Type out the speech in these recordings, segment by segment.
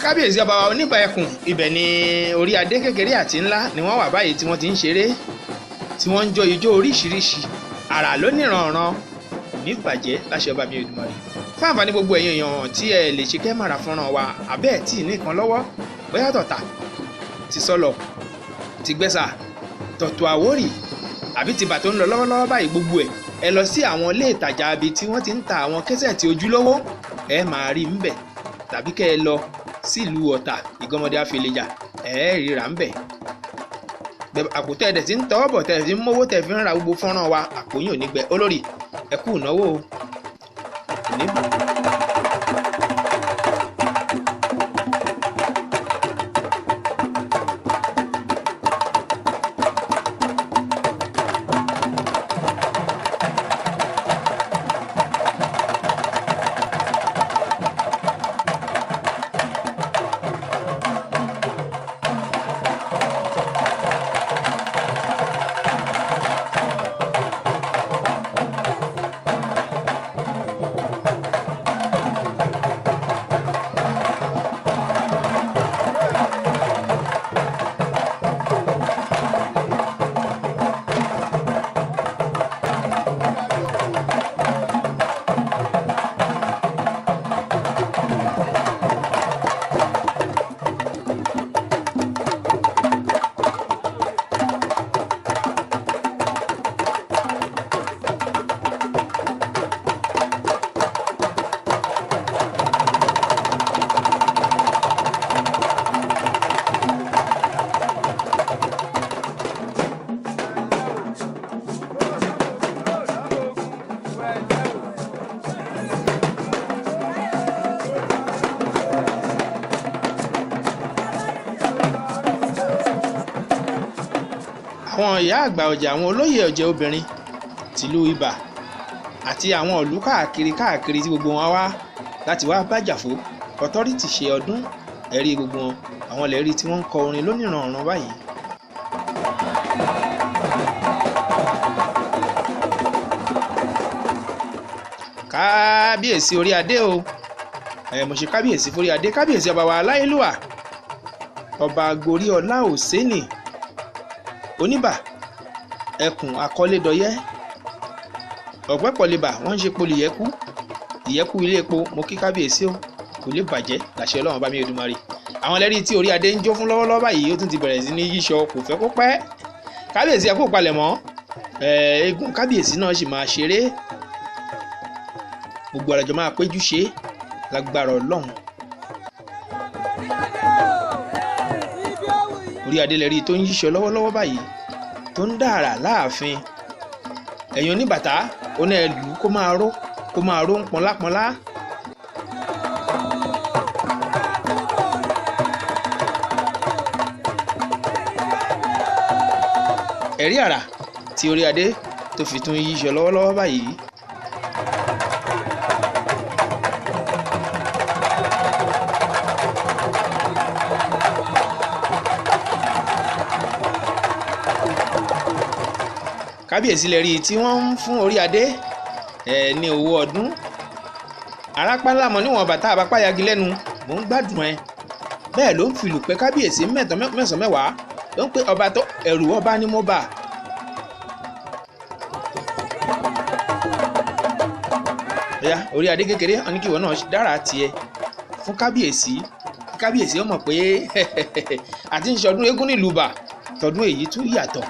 Kábíyèsí ọba wa Oníbà Ẹkùn, ibẹ̀ ni orí adé kékeré àti ńlá ni wọ́n wà báyìí tí wọ́n ti ń ṣeré, tí wọ́n ń jó ijó oríṣiríṣi àrà lóníranran. Ní bàjẹ́ láṣẹ ọba mi Èdùmàrè. Fún àǹfààní gbogbo ẹ̀yin èèyàn tí ẹ lè ṣe kẹ́ màrà fọ́nrán wa àbẹ́ ẹ̀ tí ì ní kan lọ́wọ́, bóyá tọ̀tà ti sọlọ ti gbẹ́sà tọ̀tọ̀ Àwórì àbí ti bà tó ń lọ lọ́wọ́lọ́wọ́ báyìí, gbogbo ẹ̀ ẹ lọ sí àwọn ilé ìtajà ibi tí wọ́n ti ń ta àwọn kẹ́sẹ̀tì ojúlówó, ẹ máa rí ńbẹ̀, tàbí kẹ́ ẹ lọ sílùú Ọ̀tà Ìgànmọ́dé àfẹlẹ́jà, ẹ ríra ńbẹ̀. Àpò tẹ́ ẹ dẹ̀ ti ń tọwọ́ bọ̀, tẹ́ ẹ fi ń mówó, tẹ́ ẹ fi ń ra gbogbo fọ́nrán wa, àpò yín ò ní gbẹ. Olórí, ẹ kú ìnáwó o. Àwọn ìyá àgbà ọ̀jẹ̀, àwọn olóyè ọ̀jẹ̀ obìnrin tìlú Ibà àti àwọn ìlú káàkiri káàkiri tí gbogbo wọn wá láti wá bàjàfó ọtọ́rìtì ṣe ọdún, ẹ̀rí gbogbo wọn àwọn lẹ́rí tí wọ́n ń kọ orin lóníranran báyìí. Kábíyèsí orí adé o, ẹ mo ṣe kábíyèsí forí adé, kábíyèsí ọba wa aláyélúwà ọba Goríọlá Òsénì Oníbà Ẹkùn Akọ́lédọyẹ ọ̀pẹ́pọ̀lẹ́bà, wọ́n ń ṣe poli ìyẹ́kú ìyẹ́kú ilé epo. Mo kí kábíyèsí o, kò lè bàjẹ́ làṣẹ Ọlọ́run bá mi Èdùmàrè. Àwọn ẹlẹ́rìí tí orí adé ń jó fún lọ́wọ́lọ́wọ́ báyìí, ó tún ti bẹ̀rẹ̀ sí ní yíṣọ, kò fẹ́ kó pẹ́. Kábíyèsí ẹ kú palẹ̀mọ́, eégún kábíyèsí náà sì máa ṣeré, gbogbo àrẹ̀jọ máa péjú ṣe lágbára Ọlọ́run. Orí adé lẹ́rí tó ń yíṣọ lọ́wọ́lọ́wọ́ báyìí, tó ń dàrà láàfin. Ẹ̀yin oníbàtà ó ní ẹlù kó máa ró, kó máa ró ń pọnlápọnlá. Ẹ̀rí àrà tí orí adé tó fi tún yíṣọ lọ́wọ́lọ́wọ́ báyìí. Kábíyèsí lè rí i tí wọ́n ń fún orí adé ẹ̀ ní owó ọdún. Arápálá mọ̀ níwọ̀n bàtà àbápáyagi lẹ́nu, mò ń gbádùn ẹ. Bẹ́ẹ̀ ló ń fìlù pé kábíyèsí mẹ́sàn-án mẹ́wàá ló ń pe ọba tó ẹ̀rù ọba ní mo bà. Ọ̀yá orí adé kékeré wọn ní kí ìwọ náà dára tiẹ̀ fún kábíyèsí, kí kábíyèsí ó mọ̀ pé àti ń ṣọdún eégún nílùú Ìbà tọdún èyí tún yàtọ̀.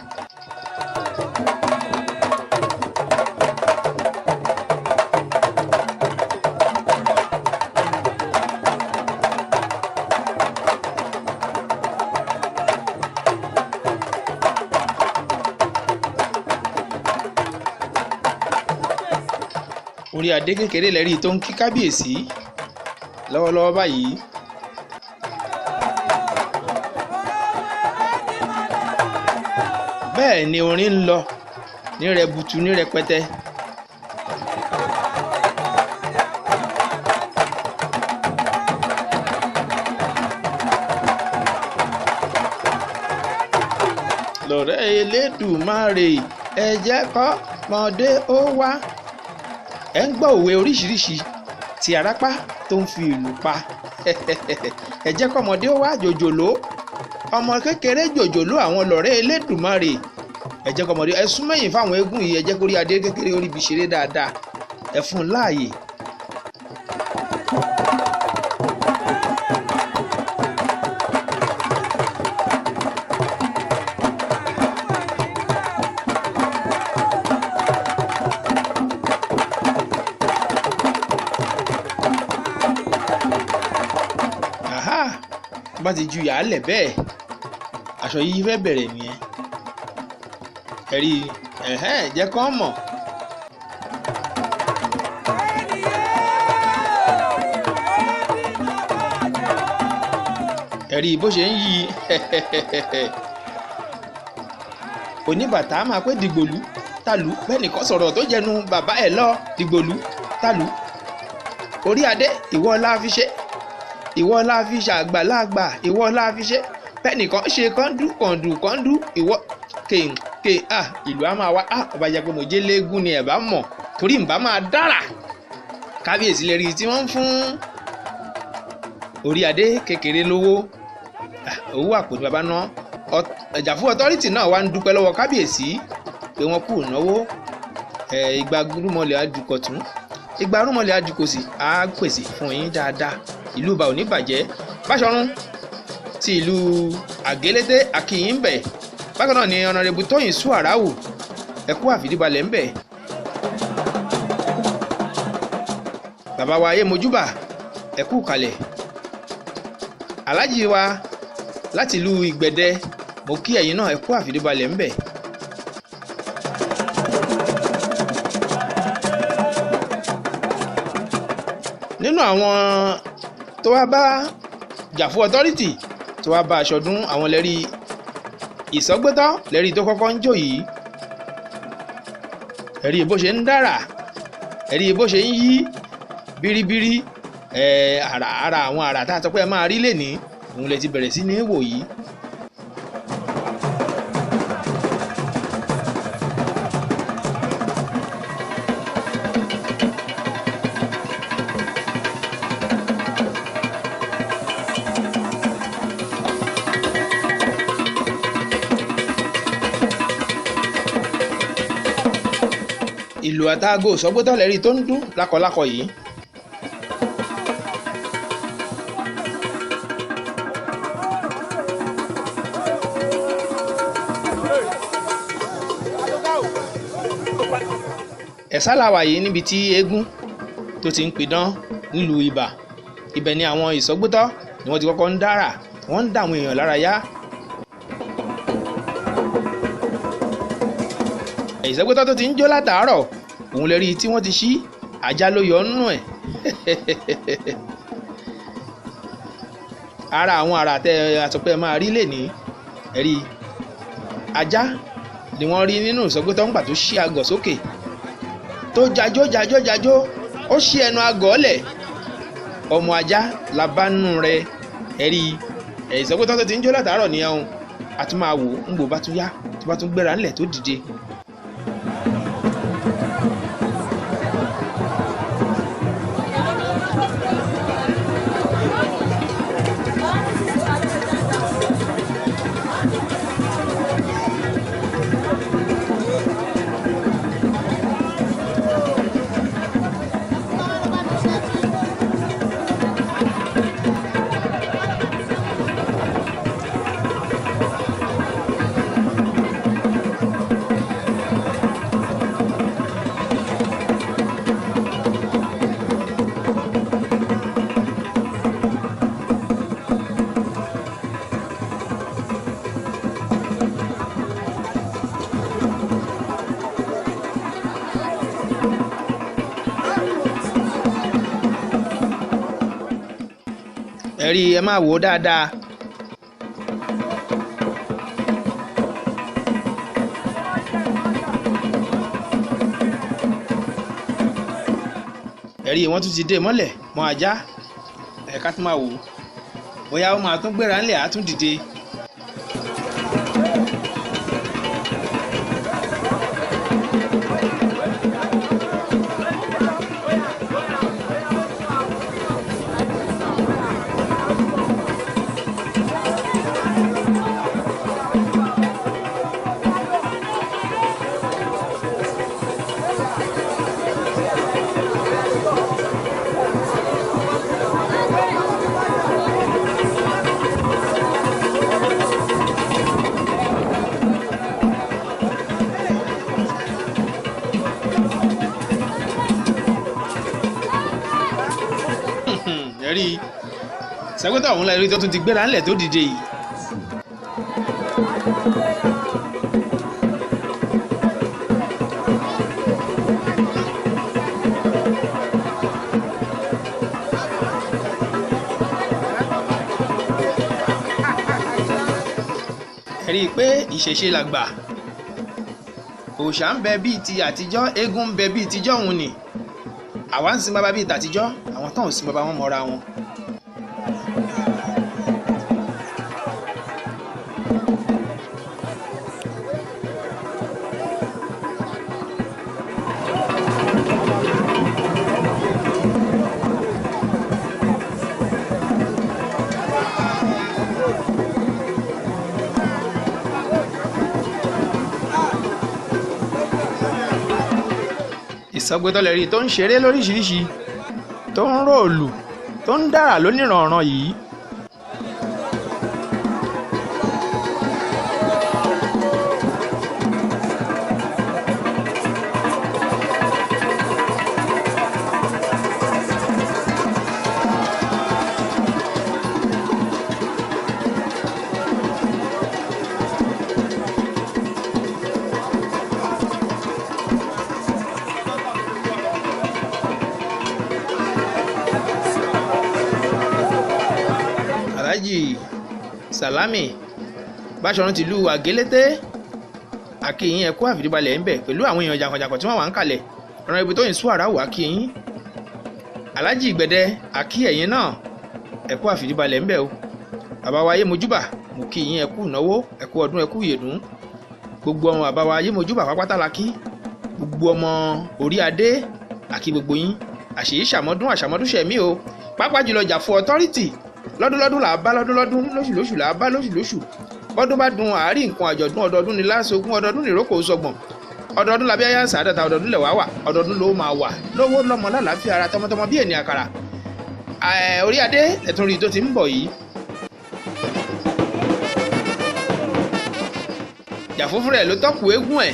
Orí adé kékeré lẹ́rí tó ń kí kábíyèsí lọ́wọ́lọ́wọ́ báyìí. Bẹ́ẹ̀ ni orin ń lọ ní rẹbutu ní rẹpẹtẹ. Lọ̀rẹ́ Elédùmarè ẹ jẹ́ kọ́mọdé ó wá. Ẹ ń gbọ́ òwe oríṣiríṣi tí Arápá tó ń fi ìlù pa. Ẹ jẹ́ kọ́mọdé ó wá jòjòló, ọmọ kékeré jòjòló àwọn lọ̀rẹ́ Elédùmarè. Ẹ jẹ́ kọ́mọdé ẹ sún mẹ́yìn fáwọn eégún yìí, ẹ jẹ́ kórí adé kékeré orí ibi ṣeré dáadáa, ẹ fún un láàyè. Bá ti ju yàálẹ̀ bẹ́ẹ̀, aṣọ yìí fẹ́ bẹ̀rẹ̀ nìyẹn. Ẹ̀rí ẹ̀hẹ́n jẹ́ kán mọ̀. Ẹ̀rí bó ṣe ń yí oníbàtà máa pé dìgbòlú tàlú bẹ́ẹ̀ nìkan sọ̀rọ̀ tó jẹnu bàbá ẹ̀ lọ dìgbòlú tàlú. Orí adé ìwọ la fi ṣe, ìwọ la fi ṣàgbàlagbà, ìwọ la fi ṣe bẹ́ẹ̀nìkan ṣe kọ́ńdú kọ̀ǹdù kọ́ńdú ìwọ kéńké à ìlú á máa wá à ọba jẹ́ pé mo jẹ́ léegun ni ẹ̀ bá mọ̀ torí ń bá máa dára. Kábíyèsí lè rí i tí wọ́n ń fún orí adé kékeré lówó, owó àpò ní bàbá ná. Ìjàfún ọtọ́rìtì náà wá ń dúpẹ́ lọ́wọ́ kábíyèsí pé wọ́n kú ìnáwó. Ìgbà rúmọlẹ̀ adùkọ̀tún, ìgbà rúmọlẹ̀ adùkọ̀sì á pèsè fún yín dáadáa, ìlú Ìbà ò ní bàjẹ́. Báṣọ̀run ti ìlú Àgélété akínyìn ń bẹ̀. Bákan náà ni ọ̀nàrẹ́bù Tóyìn Súàráwù, ẹ̀kú àfìdíbalẹ̀ ń bẹ̀. Bàbá wa ayé mojúbà, ẹ̀kú kalẹ̀. Aláàjì wa láti ìlú Ìgbẹ̀dẹ, mo kí ẹ̀yin náà, ẹ̀kú àfìdíbalẹ̀ ń bẹ̀. Nínú àwọn tó wá bá Jàfú ọtọ́rìtì tó wá bá aṣọdún, àwọn lẹ́rí ìsọgbétọ́ lẹ́rí tó kọ́kọ́ ń jò yìí. Ẹ̀rí bó ṣe ń dára, ẹ̀rí bó ṣe ń yí bíríbírí, ara àwọn àrà tá a sọ pé ẹ máa rí lẹ́ni òun lè ti bẹ̀rẹ̀ sí ní wò yìí. Ìlú àtàgò sọgbótọ́ lẹ́rí tó ń dún lákọlákọ yìí. Ẹ̀sà làwà yìí níbi tí eégún tó ti ń pidán nílùú Ìbà. Ibẹ̀ ni àwọn ìsọgbótọ́ ni wọ́n ti kọ́kọ́ ń dára, wọ́n ń dá àwọn èèyàn lára yá. Ìsọgbótọ́ tó ti ń jó látàárọ̀ òun lè rí i tí wọ́n ti ṣí ajá ló yọ nínú ẹ̀. Ara àwọn àrà tẹ àtọpẹ́ máa rí lè ní ẹ̀rí ajá ni wọ́n rí nínú ìsọgbótọ́ ńgbà tó ṣí àgọ̀ sókè tó jajó jajó jajó, ó ṣí ẹnu àgọ̀ lẹ̀, ọmọ ajá la bá nù rẹ. Ẹ̀rí ìsọgbótọ́ tó ti ń jó látàárọ̀ nìyẹn o. A tún máa wò ó ńgbò bá tún yá tó bá tún gbéra ńlẹ̀ tó dìde. Ẹ̀rí ẹ máa wò ó dáadáa. Ẹ̀rí wọ́n tún ti dé mọ́lẹ̀ mọ́ ajá, ẹ̀ka tún máa wò ó bóyá ó máa tún gbéra ńlẹ̀ á tún dìde. rí i. Ìsọgbétọ̀ ọ̀hún lẹ rí tó tún ti gbéra ńlẹ̀ tó dìde yìí. Ẹ rí i pé ìṣẹ̀ṣe làgbà, òòṣà ń bẹ bíi ti àtijọ́, eégún ń bẹ bíi tijọ́ òun ni àwa ń sin bàbá bíi tàtijọ́, àwọn tán ò sin bàbá wọn mọ́ra wọn. Ìsọgbétọ̀ lẹ́rí tó ń ṣeré lóríṣiríṣi, tó ń róòlù, tó ń dára lóníranran yìí. Alhaji Salami Báṣọ̀run tìlú Àgélété, akínyìn ẹkú àfìdíbalẹ̀ ń bẹ̀ pẹ̀lú àwọn èèyàn jàǹkànjàǹkàn tí wọ́n wà ń kalẹ̀ ọ̀ràn ibi tó yìn sú àràwọ̀ akínyìn. Alhaji Ìgbẹ̀dẹ akí ẹ̀yìn náà ẹkú àfìdíbalẹ̀ ń bẹ̀ o. Bàbá wa Ayémojúbà mo kí yín ẹkú ìnáwó, ẹkú ọdún, ẹkú ìyèdún. Gbogbo ọmọ bàbá wa Ayémojúbà pápátá la kí, gbogbo ọmọ orí adé àkí gbogbo yín, àṣèyí ṣàmọ́dún àṣàmọ́dún ṣẹ̀mí o. Pàápàá jùlọ Jàfó authority, lọ́dúnlọ́dún là á bá lọ́dúnlọ́dún, lóṣùlóṣù là á bá lóṣùlóṣù. Bọ́dún bá dun àárín nǹkan àjọ̀dún, ọdọọdún ni lásogún, ọdọọdún nìrókò sọgbọ̀n, ọdọọdún làbí ayé àṣà àdàtà, ọdọọdún lẹ̀wá wà, ọdọọdún ló máa wà lówó lọ́mọ lálàáfíà ara tọmọtọmọ bí ènìyàn àkàrà. Orí adé ẹ̀tún rí tó ti ń bọ̀ yìí. Jàfó fúnra ẹ̀ ló tọ́kù eégún ẹ̀.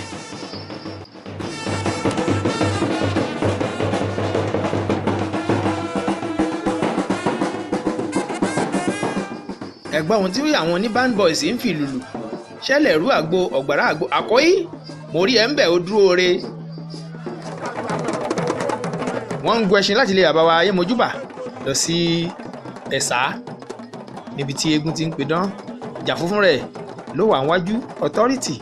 Ẹ̀gbọ́n ohun tí àwọn oní band boys ń fi lùlù ṣẹlẹ̀ rú àgbo ọ̀gbàrá àgbo àkọ́yí mo rí ẹ̀ ń bẹ̀ ó dúró re. Wọ́n ń gun ẹṣin láti ilé bàbá wa Ayémojúbà lọ sí Ẹ̀sà níbi tí eégún ti ń pidán. Jàfó fúnra ẹ̀ ló wà níwájú authority.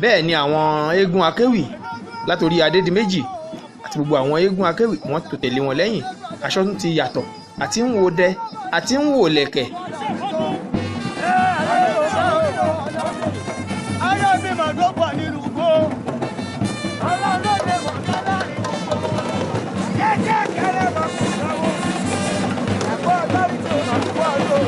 Bẹ́ẹ̀ ni àwọn eégún akéwì látòrí Adédìméjì àti gbogbo àwọn eégún akéwì wọ́n tò tẹ̀lé wọn lẹ́yìn. Aṣọ tún ti yàtọ̀, àti ń wo dẹ àti ń wò lẹ̀kẹ̀. Ayé mi mà ló pọ̀ nínú igbó. Ọlọ́run ló lè mọ̀ ká láàrin gbogbo. Jẹ́jẹ́ kẹrẹ mọ̀ kò sanwó. Ẹ̀kọ́ ọlọ́run tó mà kú ọ̀rọ̀.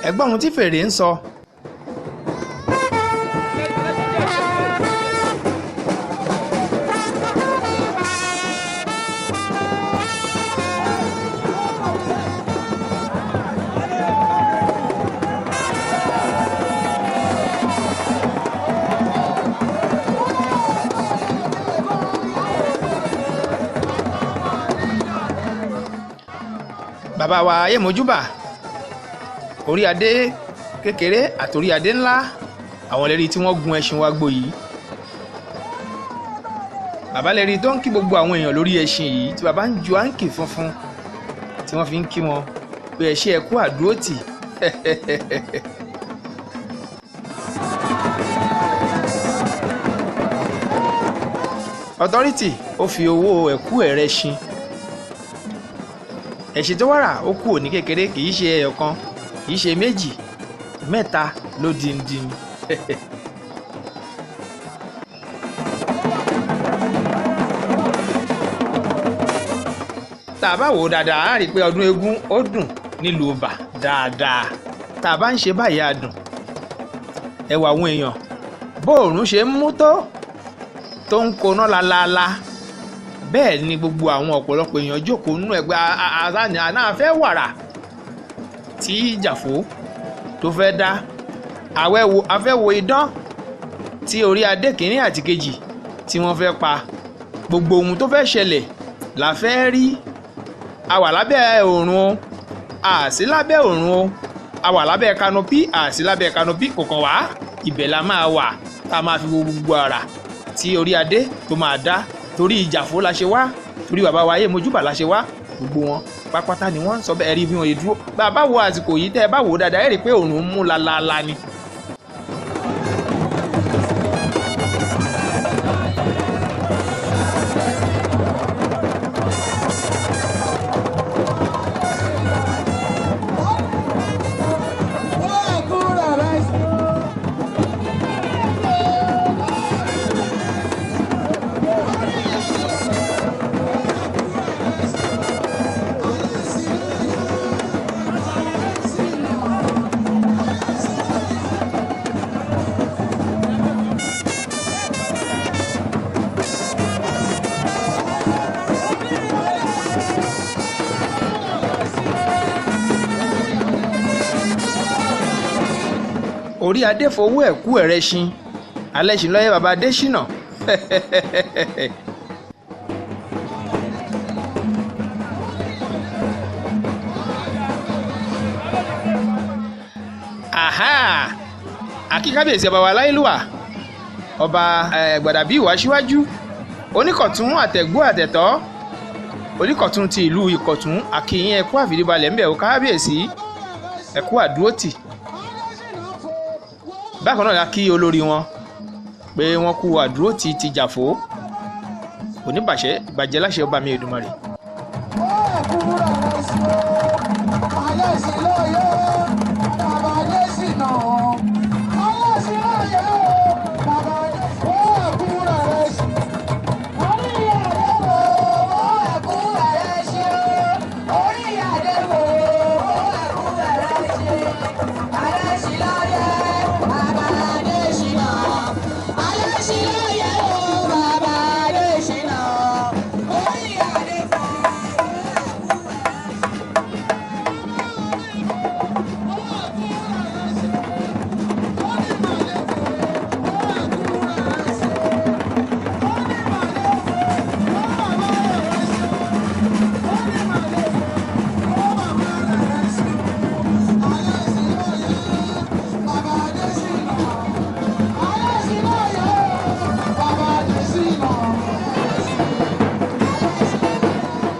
Ẹ̀gbọ́n ohun tí fèrè ń sọ. Bàbá wa Ayémojúbà, orí adé kékeré àtòrí adé ńlá, àwọn lẹ́rí tí wọ́n gun ẹṣin wa gbò yìí. Bàbá lẹ́rí tó ń kí gbogbo àwọn èèyàn lórí ẹṣin yìí, tí bàbá ń ju áǹkì funfun tí wọ́n fi ń kí wọn pé ẹ ṣé, ẹ kú àdúrótì. Authority ó fi owó ẹ̀kú ẹ̀rẹ́ ṣin ẹ̀ṣin tó wàrà ó kú òní kékeré, kì í ṣe ẹyọ kan, kì í ṣe méjì, mẹ́ta ló dindin. Tá a bá wò ó dáadáa, á rí i pé ọdún eégún ó dùn nílùú Ọba dáadáa. Tá a bá ń ṣe báyìí, á dùn. Ẹwà àwọn èèyàn, bóòrùn ṣe ń mú tó ń koná lálaalá, bẹ́ẹ̀ ni gbogbo àwọn ọ̀pọ̀lọpọ̀ èèyàn jókòó nínú ẹgbẹ́ àzáni àná fẹ́ wàrà tí Jàfó tó fẹ́ dá afẹ́wo idán tí orí adé kìíní àti kejì tí wọ́n fẹ́ pa. Gbogbo ohun tó fẹ́ ṣẹlẹ̀ la fẹ́ rí. A wà lábẹ́ òòrùn o, a sí lábẹ́ òòrùn o, a wà lábẹ́ kanopí, a sí lábẹ́ kanopí, kò kàn wá. Ibẹ̀ la máa wà tá a máa fi wo gbogbo àrà tí orí adé tó máa dá, torí Ìjàfó la ṣe wá, torí bàbá wa Ayémojúbà la ṣe wá. Gbogbo wọn pápátá ni wọ́n ń sọ bẹ́ẹ̀. Rí bí wọ́n yé dúró. Bàbá wo àsìkò yìí, tẹ́ ẹ bá wò ó dáadáa, ẹ rí i pé òòrùn ń mú lálaalá ni. Orí adé fowó ẹ̀kú ẹ̀rẹ́ ṣin alẹ́ ṣin lọ́yẹ́ bàbá Adésínà. Àkí kábíyèsí ọba wa láìlúwà, ọba Gbàdàbí ìwà síwájú oníkọ̀tún àtẹ̀gbó àtẹ̀tọ́, oníkọ̀tún ti ìlú Ìkọ̀tún, àkìyìn ẹ̀kú àfìdíbalẹ̀ ńbẹ̀ o kábíyèsí, ẹ̀kú àdúrótì. Bákan náà la kí olórí wọn pé wọ́n kú àdúrótì ti Jàfó, oníbàṣẹ ìbàjẹ́ láṣẹ ọba mi Èdùmàrè.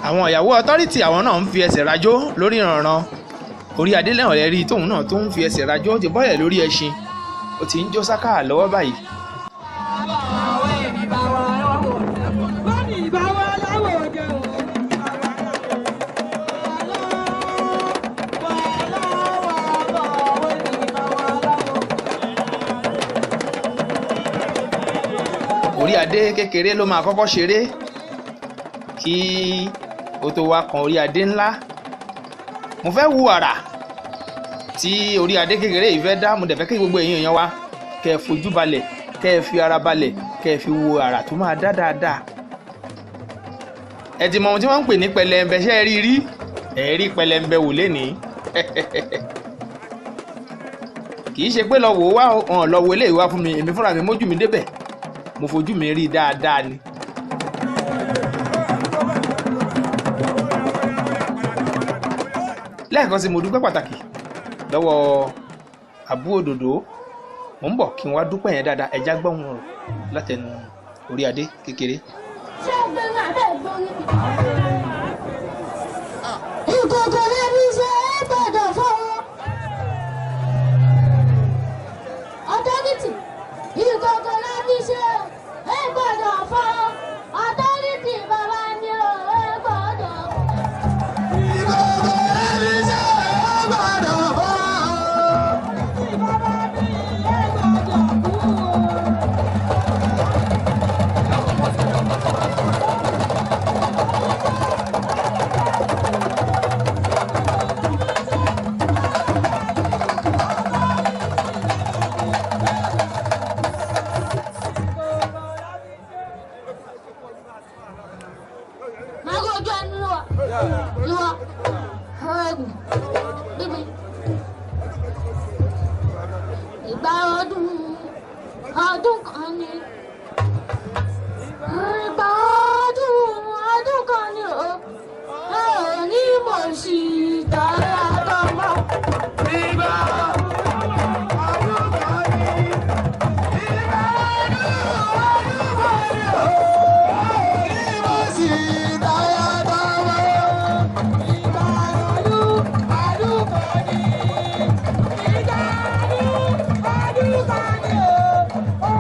Àwọn ìyàwó ọtọ́rìtì àwọn náà ń fi ẹsẹ̀ rajó lórí ìrànràn. Orí adé lẹ́wọ̀n lẹ́rí tóun náà tó ń fi ẹsẹ̀ rajó, ti bọ́lẹ̀ lórí ẹṣin, ó ti ń jó sáká lọ́wọ́ báyìí. Orí adé kékeré ló máa kọ́kọ́ ṣeré kí ó tó wá kan orí adé ńlá. Mo fẹ́ wu àrà tí orí adé kékeré yìí fẹ́ dá. Mo dẹ̀ fẹ́ kí gbogbo èèyàn wa kẹ́ ẹ fojú balẹ̀, kẹ́ ẹ fi ara balẹ̀, kẹ́ ẹ fi wo àrà tó máa dá dáadáa. Ẹ ti mọ ohun tí wọ́n ń pè ní pẹlẹmbẹ, ṣé ẹ rí rí? Ẹ rí pẹlẹmbẹ wò lénìí. Kì í ṣe pé lọ wò ó wá hàn, lọ wo eléyìí wá fún mi, èmi fúnra mi mójú mi débẹ̀, mo fojú mi rí dáadáa ni. Lẹ́ẹ̀kan sí mo dúpẹ́ pàtàkì lọ́wọ́ Àbú Òdòdó. Mò ń bọ̀ kí n wá dúpẹ́ yẹn dáadáa. Ẹja gbọ́hùn rọ̀ látẹnu orí adé kékeré. Ṣé gbẹ̀rún abẹ́ ìgbóni? Ìkòkò lẹ́bi ṣe é gbọ́dọ̀ fọwọ́. Ọ̀tọ́rìtì, ìkòkò lẹ́bi ṣe é gbọ́dọ̀ fọwọ́. Ọ̀tọ́rìtì bàbá mi ò é gbọ́dọ̀. Ìkòkò lẹ́bi ṣe é gbọ́dọ̀ fọwọ́. Ọ̀tọ́rìtì bàbá mi é gbọ́dọ̀ kú o. Ìgbà ọdún ọdún kan ni, ìgbà ọdún ọdún kan ni o, ẹ ò ní mọ̀ sí tààrà tọmọ. Ìgbà ọdún kan ni, ìgbà ọdún ọdún kan ni o, ní mo sì táyà tọmọ. Ìgbà ọdún ọdún kan ni, ìgbà ọdún ọdún kan ni o, ò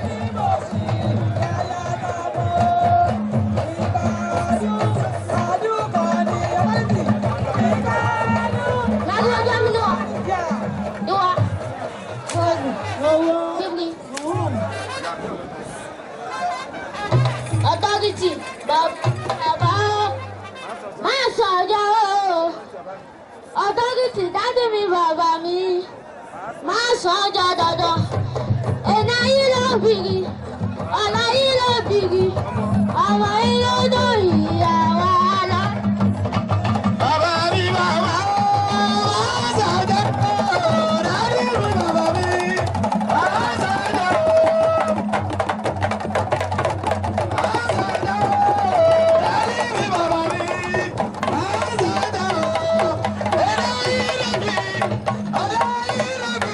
ní mọ̀ sí tààrà tọmọ. Ìgbà ọdún ọdún kan ni, ìgbà ọdún. Láti ọjọ́ mi lọ. Ìwà ọ̀gùn fífi. Authority bàbá máa sọ̀rọ̀ o. Authority dádì mi bàbá mi máa sọ̀rọ̀ dandan. Ẹ̀nà yìí ló bìrì, ọ̀la yìí ló bìrì, ọmọ yìí ló dùn ìyàwó àlọ́. Bàbá mi bàbá ó sọjọ́ ó, dádì mi bàbá mi ó sọjọ́ ó. Ó sọjọ́ ó, dádì mi bàbá mi ó sọjọ́ ó. Ẹ̀dá yìí ló bí, ọ̀la yìí ló bí,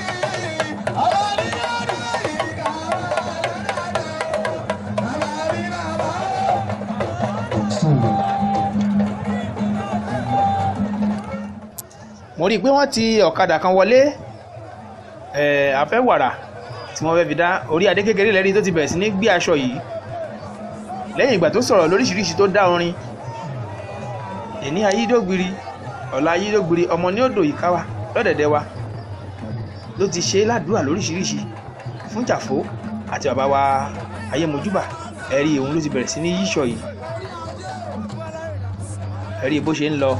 ọ̀la ní ọdún yìí ká bàbá mi bàbá ó. Mo rí i pé wọ́n ti ọ̀kadà kan wọlé afẹ́wàrà tí wọ́n fẹ́ fi dá orí adé kékeré lẹ́rí tó ti bẹ̀rẹ̀ sí ní gbé aṣọ yìí lẹ́yìn ìgbà tó sọ̀rọ̀ lóríṣiríṣi tó dá orin. Èní ayídógbiri, ọ̀la ayídógbiri, ọmọ ní odò ìkáwá lọ́dẹ̀dẹ̀ wa ló ti ṣe ládùúrà lóríṣiríṣi fún Jàfó àti bàbá wa Ayémojúbà. Ẹ̀rí òun ló ti bẹ̀rẹ̀ sí ní yíṣọ yìí. Ẹ̀rí bó ṣe ń lọ.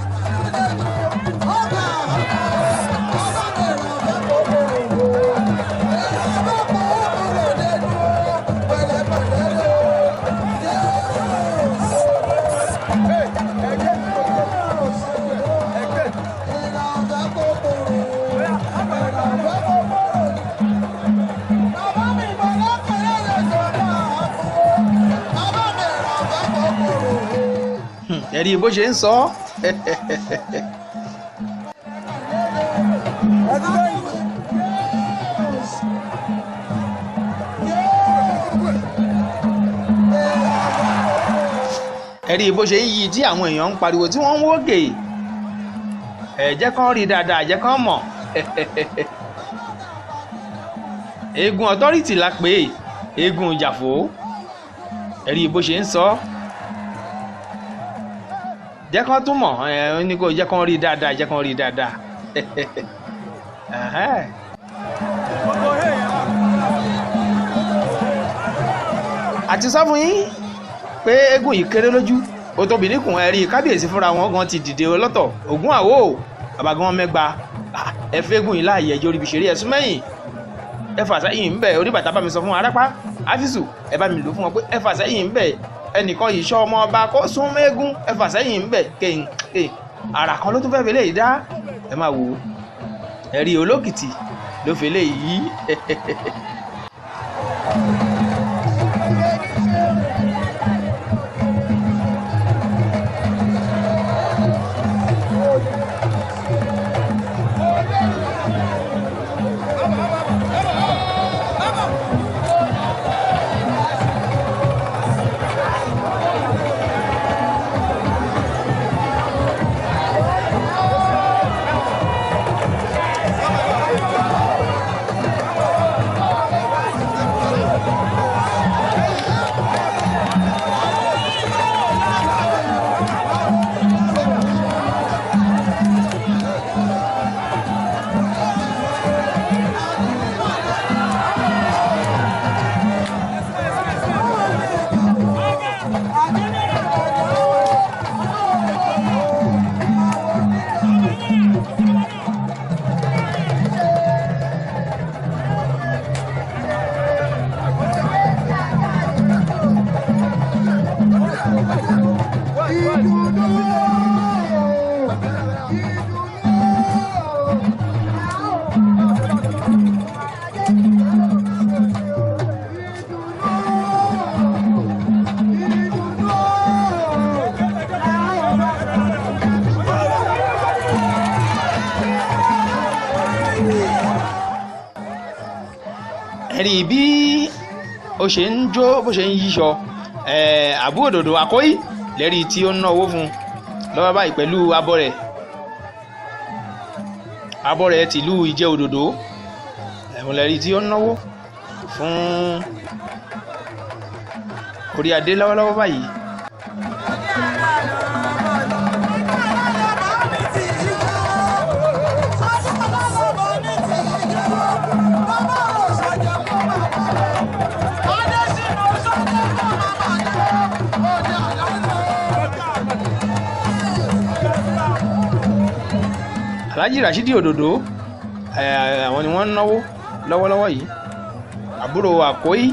Ẹ̀rí bó ṣe ń sọ ọ́. Ẹ̀rí bó ṣe ń yí tí àwọn èèyàn ń pariwo tí wọ́n ń wógè. Ẹ jẹ́ kán rí dáadáa, jẹ́ kán mọ̀. Eégún Authority la pè é, eégún Jàfó. Ẹ̀rí bó ṣe ń sọ ọ́, jẹ́ kán tún mọ̀. Ẹ ní kó jẹ́ kán rí dáadáa, jẹ́ kán rí dáadáa. Ẹ̀hẹ́n. Àti sọ fún yín pé eégún yìí kéré lójú, ó tóbi níkùn. Ẹ̀rí kábíyèsí fúnra wọn gan ti dìde lọ́tọ̀. Ògún àwò bàbá gan mẹ́gba. Ẹ fẹ́ eégún yìí láàyè, ẹjọ́ oríbi ṣeré, ẹ̀sùn mẹ́yìn, ẹ fà sẹ́yìn ń bẹ̀. Oníbàtà bá mi sọ fún arápá áfíìsù, ẹ bá mi lò fún wọn pé ẹ fà sẹ́yìn ń bẹ̀. Ẹnìkan yìí sọ ọmọ ọba kó sún mẹ́gún, ẹ fà sẹ́yìn ń bẹ̀. Kéyìn kéyìn àrà kan ló tún fẹ́ẹ́ fi léyìí dá. Ẹ máa wò ó, ẹ̀rí olókìtì ló fi léyìí. Ẹ̀rí bí ó ṣe ń jó bó ṣe ń yíṣọ àbú òdòdó àkóyí lẹ́rí tí ó ń ná owó fún un lọ́wọ́ báyìí pẹ̀lú abọ́ rẹ̀, abọ́ rẹ̀ tìlú Ìjẹ́ Òdòdó, ẹ̀hún lẹ́rí tí ó ń náwó fún orí adé lọ́wọ́lọ́wọ́ báyìí. Alhaji Rashidi Òdòdó, àwọn ni wọ́n ń náwó lọ́wọ́lọ́wọ́ yìí, àbúrò Àkóyí.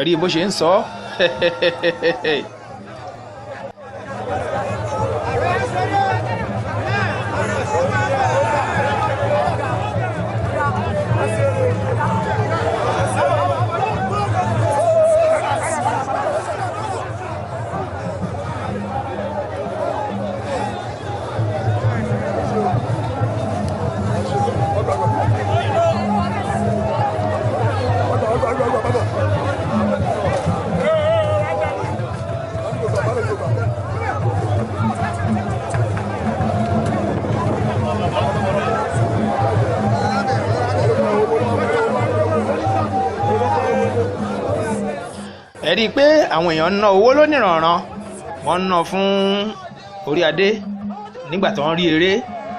Ẹ̀rí bó ṣe ń sọ. Ẹ rí i pé àwọn èèyàn ń ná owó lónìrànràn, wọ́n ń ná fún orí adé nígbà tó ń rí eré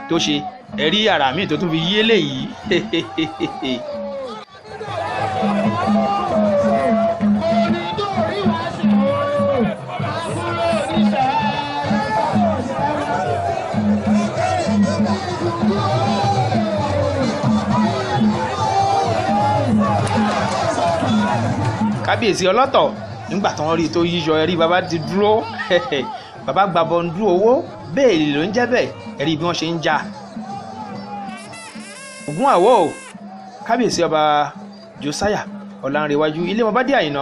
tó ṣe. Ẹ rí àrà míì tó tún fi yí eléyìí. Kábíyèsí ọlọ́tọ̀ nígbà tó ń rí tó yíyọ, ẹ̀rí bàbá ti dúró, bàbá gba bọ́ńdú owó bẹ́ẹ̀lì ló ń jẹ́ bẹ́ẹ̀. Ẹ̀rí bí wọ́n ṣe ń jà. Ògún àwọ̀ o, kábíyèsí ọba Josiah Ọlánrewájú ilé wọn bá dé Àyìnà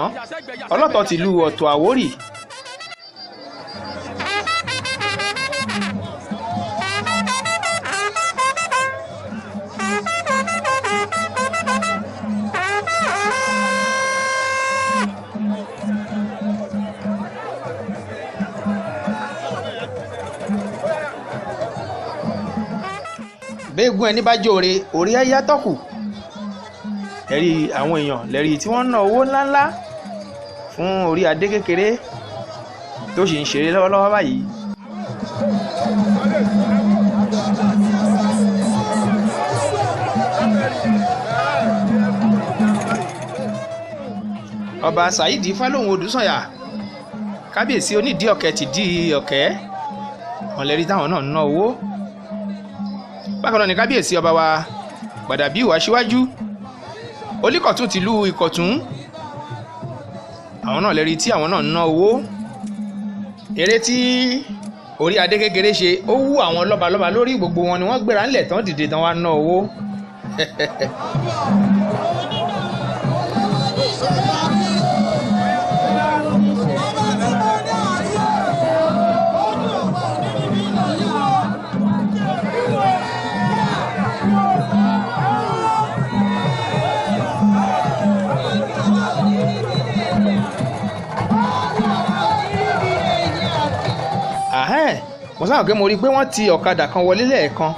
ọlọ́tọ̀ tìlú Ọ̀tọ̀ Àwórì. Béègùn ẹni bá jóore orí ẹ̀yà tọ́kù. Ẹ̀rí àwọn èèyàn lẹ́rí tí wọ́n ń ná owó ńláńlá fún orí adé kékeré tó sì ń ṣeré lọ́wọ́lọ́wọ́ báyìí. Ọba Saheed Fálóhùn Odùsànyà, kábíyèsí onídìí ọ̀kẹ́ ti di ọ̀kẹ́, àwọn lẹ́rí táwọn náà ń ná owó. Bákan náà ni kábíyèsí ọba wa Gbàdàbíù Aṣíwájú Olíkọ̀tún tìlú Ìkọ̀tún, àwọn náà lẹ́rí tí àwọn náà ń ná owó. Eré tí orí adé kékeré ṣe ó wú àwọn lọ́balọ́ba lórí, gbogbo wọn ni wọ́n gbéra ńlẹ̀ tán dìde tán wá ná owó. Mo sábà pé mo rí i pé wọ́n ti ọ̀kadà kan wọlé lẹ́ẹ̀kan.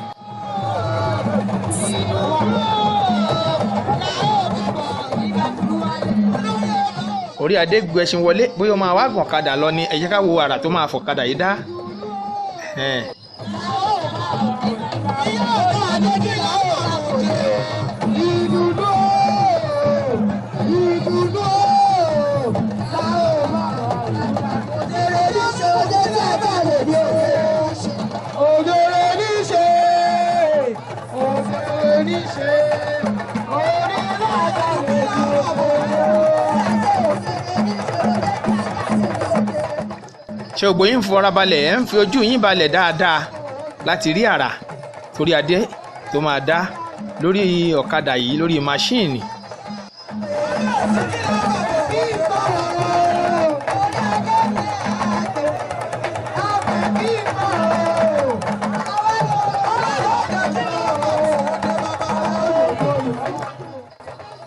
Orí adé gbẹṣin wọlé, bóyá ó máa wá gàn ọ̀kadà lọ ni. Ẹ jẹ́ ká wo àrà tó máa fọ̀kadà yìí dá. Ṣé gbogbo yín ń fọra balẹ̀, ẹ̀ ń fi ojú yín balẹ̀ dáadáa láti rí àrà torí adé tó máa dá lórí ọ̀kadà yìí, lórí máṣíìnì.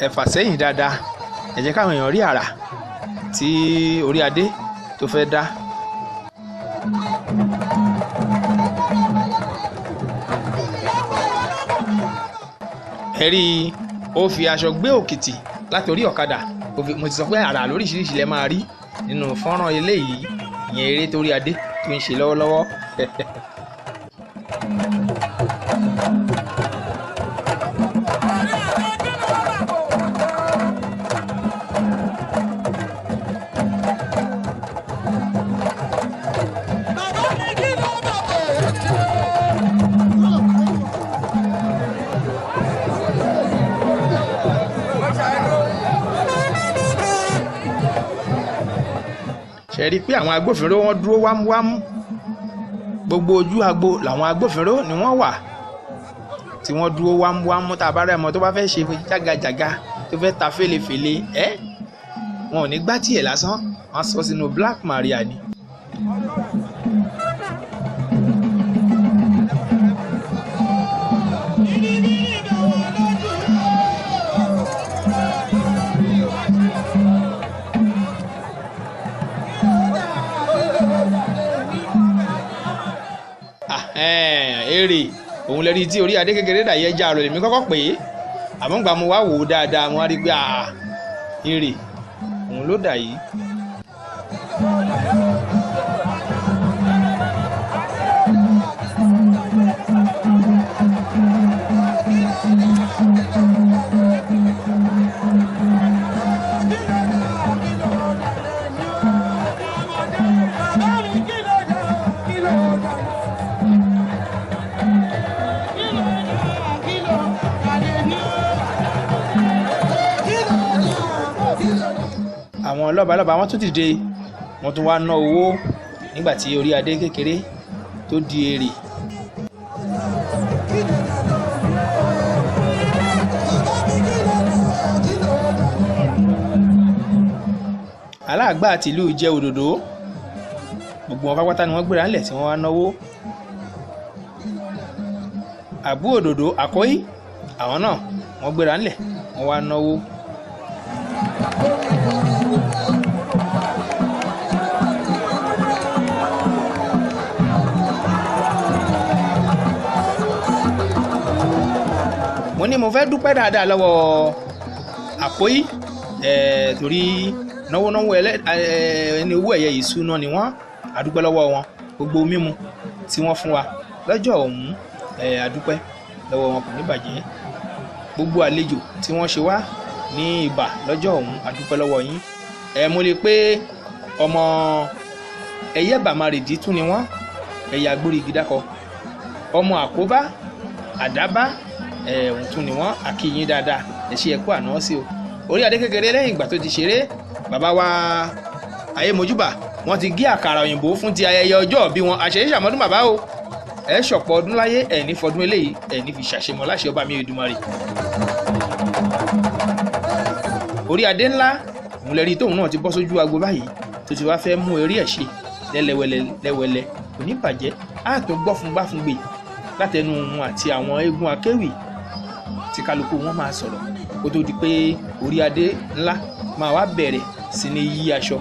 Ẹ fà sẹ́yìn dáadáa, ẹ jẹ́ káwọn èèyàn rí àrà tí orí adé tó fẹ́ dá. Ẹ rí i, ó fi aṣọ gbé òkìtì láti orí ọ̀kadà. Mo ti sọ pé àrà lóríṣiríṣi lẹ máa rí nínú fọ́nrán eléyìí, ìyẹn eré torí adé tó ń ṣe lọ́wọ́lọ́wọ́. Ṣe rí i pé àwọn agbófinró wọn dúró wámúwámú, gbogbo ojú agbo làwọn agbófinró ni wọ́n wà tí wọ́n dúró wámúwámú. Tá a bá rẹ̀ mọ́ tó bá fẹ́ ṣe jágajàga, tó fẹ́ ta fèlèfèlè, ẹ́ wọn ò ní gbá tiẹ̀ lásán, wọ́n sọ sínú Black Maria ni. Èrè òun lè rí tí orí adé kékeré dà yẹ já rò lèmi kọ́kọ́ pè é, àmọ́ gbà mo wá wò ó dáadáa, mo wá rí i pé èrè òun ló dà yìí. Àwọn lọ́balọ́ba wọ́n tún dìde, wọ́n tún wá ná owó nígbà tí orí adé kékeré tó di èrè. Aláàgbà tìlú jẹ́ òdòdó, gbogbo wọn pátápátá ni wọ́n gbéra ńlẹ̀ tí wọ́n wá náwó. Àbú òdòdó àkọ́yí àwọn náà wọ́n gbéra ńlẹ̀ wọ́n wá náwó. Mo ní mo fẹ́ dúpẹ́ dáadáa lọ́wọ́ àkóyí torí náwó náwó ẹni owó ẹ̀yẹ ìṣúná ni wọ́n, àdúpẹ́ lọ́wọ́ wọn, gbogbo mímu tí wọ́n fún wa lọ́jọ́ ọ̀hún, àdúpẹ́ lọ́wọ́ wọn, kò ní bàjẹ́. Gbogbo àlejò tí wọ́n ṣe wá ní ibà lọ́jọ́ ọ̀hún, àdúpẹ́ lọ́wọ́ yín. Mo lè pé ọmọ ẹyẹ bàmárìdí tún ni wọ́n, ẹ̀yà agbórígi dákọ, ọmọ àkóbá àdábá òun tún ni wọ́n, àkíyín dáadáa, ẹ ṣé, ẹ kú àná sí o. Orí adé kékeré lẹ́yìn ìgbà tó ti ṣeré, bàbá wa ayé mojúbà wọ́n ti gé àkàrà òyìnbó fún ti ayẹyẹ ọjọ́ ìbí wọn. Àṣeyí ṣàmọ́dún bàbá o, ẹ ṣọ̀pọ̀ ọdún láyé, ẹ ní fọdún eléyìí, ẹ ní fi ṣàṣemọ́ láṣẹ ọba mi Èdùmàrè. Orí adé ńlá òun lẹ́rí tóun náà ti bọ́ sójú agbo báyìí tó ti wá fẹ́ mú eré ẹ̀ ṣe lẹ́lẹ́wẹ́lẹ́ lẹ́wẹ́lẹ́, kò ní bàjẹ́. Á tó gbọ́ fún gbá fún gbè látẹnu òun àti àwọn eégún akéwì tí kálukú wọn máa sọ̀rọ̀ kó tó di pé orí adé ńlá máa wá bẹ̀rẹ̀ sí ní yí aṣọ